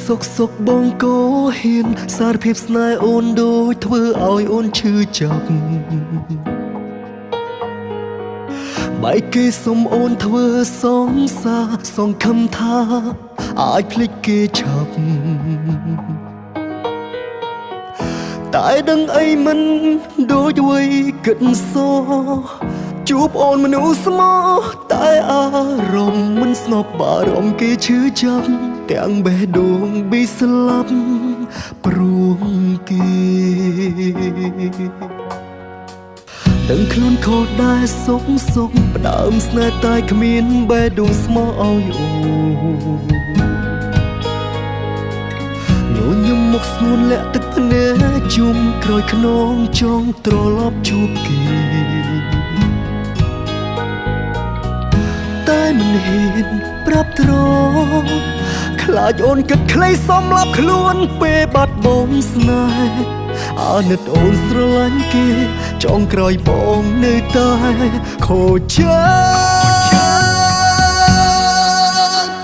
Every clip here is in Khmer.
សុកសុកបងក៏ហ៊ានសារភាពស្នេហ៍អូនដូចធ្វើឲ្យអូនឈឺចាប់បែកគេសុំអូនធ្វើសង្សារសង្ឃឹមថាអាចភ្លេចគេឆាប់តែដឹងអីមិនដូចអ្វីគិតសោជួបអូនមនុស្សស្មោះតែអារម្មណ៍មិនស្ងប់បារម្ភគេឈឺចាប់ទាំងបេះដូងប៊ីស្លាប់ព្រោះគេដឹងខ្លួនខុសដែរសុកសុកផ្ដើមស្នេហ៍តែគ្មានបេះដូងស្មោះឲ្យអូនញញឹមមុខស្ងួនលាក់ទឹកភ្នែកជុំក្រោយខ្នងចង់ត្រឡប់ជួបគេតែមិនហ៊ានប្រាប់ត្រង់ខ្លាចអូនគិតខ្លីសំឡាប់ខ្លួនពេលបាត់បង់ស្នេហ៍អាណិតអូនស្រឡាញ់គេចង់ក្រោយបងនៅតែខូចចិត្ត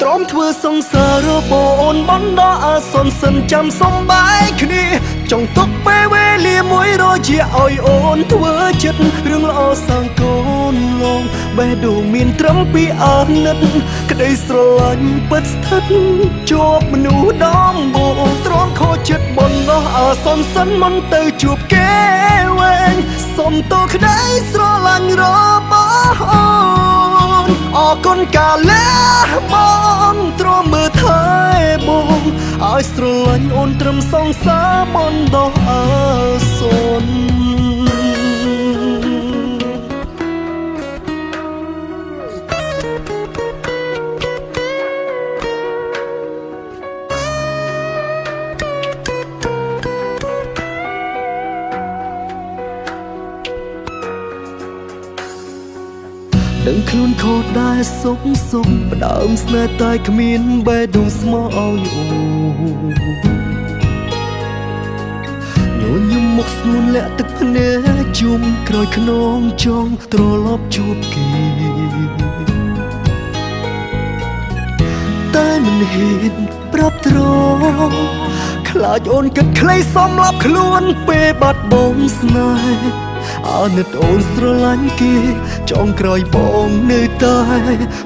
ទ្រាំធ្វើសង្សាររបស់អូនបណ្ដោះអាសន្នសិនចាំសំបែកគ្នាចង់ទុកពេលវេលាមួយរជាឲ្យអូនធ្វើចិត្តរឿងល្អសាងកូនឡងបេះដូងមានត្រឹមពីអាណិតក្តីស្រឡាញ់ពិតស្ថិតជាប់មនុស្សដំបូងទ្រាំខូចចិត្តបណ្ដោះអាសន្នសិនមិនទៅជួបគេវែងសុំទោសក្តីស្រឡាញ់របស់អូនអរគុណកាលះបងទ្រាំមើលថែបងឲ្យស្រឡាញ់អូនត្រឹមសង្សារបណ្ដោះអាសន្នដឹងខ្លួនខុសដែរសុកសុកផ្ដើមស្នេហ៍តែគ្មានបេះដូងស្មោះឲ្យអូនញញឹមមុខស្ងួនលាក់ទឹកភ្នែកជុំក្រោយខ្នងចង់ត្រឡប់ជួបគេតែមិនហ៊ានប្រាប់ត្រង់ខ្លាចអូនគិតខ្លីសំឡាប់ខ្លួនពេលបាត់បង់ស្នេហ៍អាណិតអូនស្រឡាញ់គេចង់ក្រោយបងនៅតែ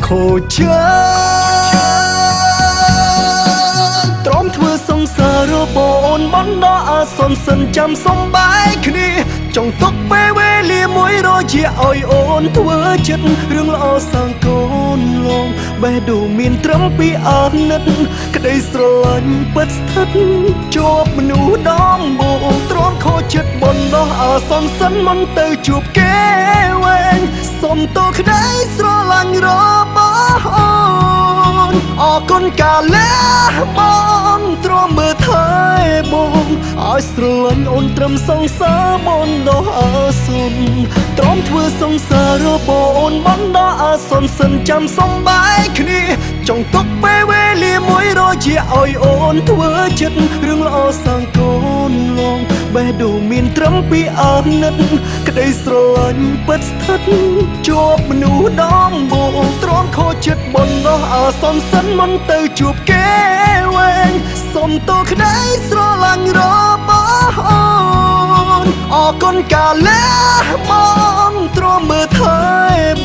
ខូចចិត្តទ្រាំធ្វើសង្សាររបស់អូនបណ្ដោះអាសន្នសិនចាំសំបែកគ្នាចង់ទុកពេលវេលាមួយរជាឲ្យអូនធ្វើចិត្តរឿងល្អសាងកូនឡងបេះដូងមានត្រឹមពីអាណិតក្តីស្រឡាញ់ពិតស្ថិតជាប់មនុស្សដំបូងទ្រាំខូចចិត្តបណ្ដោះអាសន្នសិនមិនទៅជួបគេវែងសុំទោសក្តីស្រឡាញ់របស់អូនអរគុណកាលះបងទ្រាំមើលថែបងឲ្យស្រឡាញ់អូនត្រឹមសង្សារបណ្ដោះអាសន្នទ្រាំធ្វើសង្សាររបស់អូនបណ្ដោះអាសន្នសិនចាំសំបែកគ្នាចង់ទុកពេលវេលាមួយរជាឲ្យអូនធ្វើចិត្តរឿងល្អសាងកូនឡងបេះដូងមានត្រឹមពីអាណិតក្តីស្រឡាញ់ពិតស្ថិតជាប់មនុស្សដំបូងទ្រាំខូចចិត្តបណ្ដោះអាសន្នសិនមិនទៅជួបគេវែងសុំទោសក្តីស្រឡាញ់របស់អូនអរគុណកាលះបងទ្រាំមើលថែ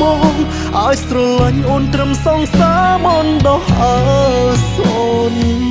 បងឲ្យស្រឡាញ់អូនត្រឹមសង្សារបណ្ដោះអាសន្ន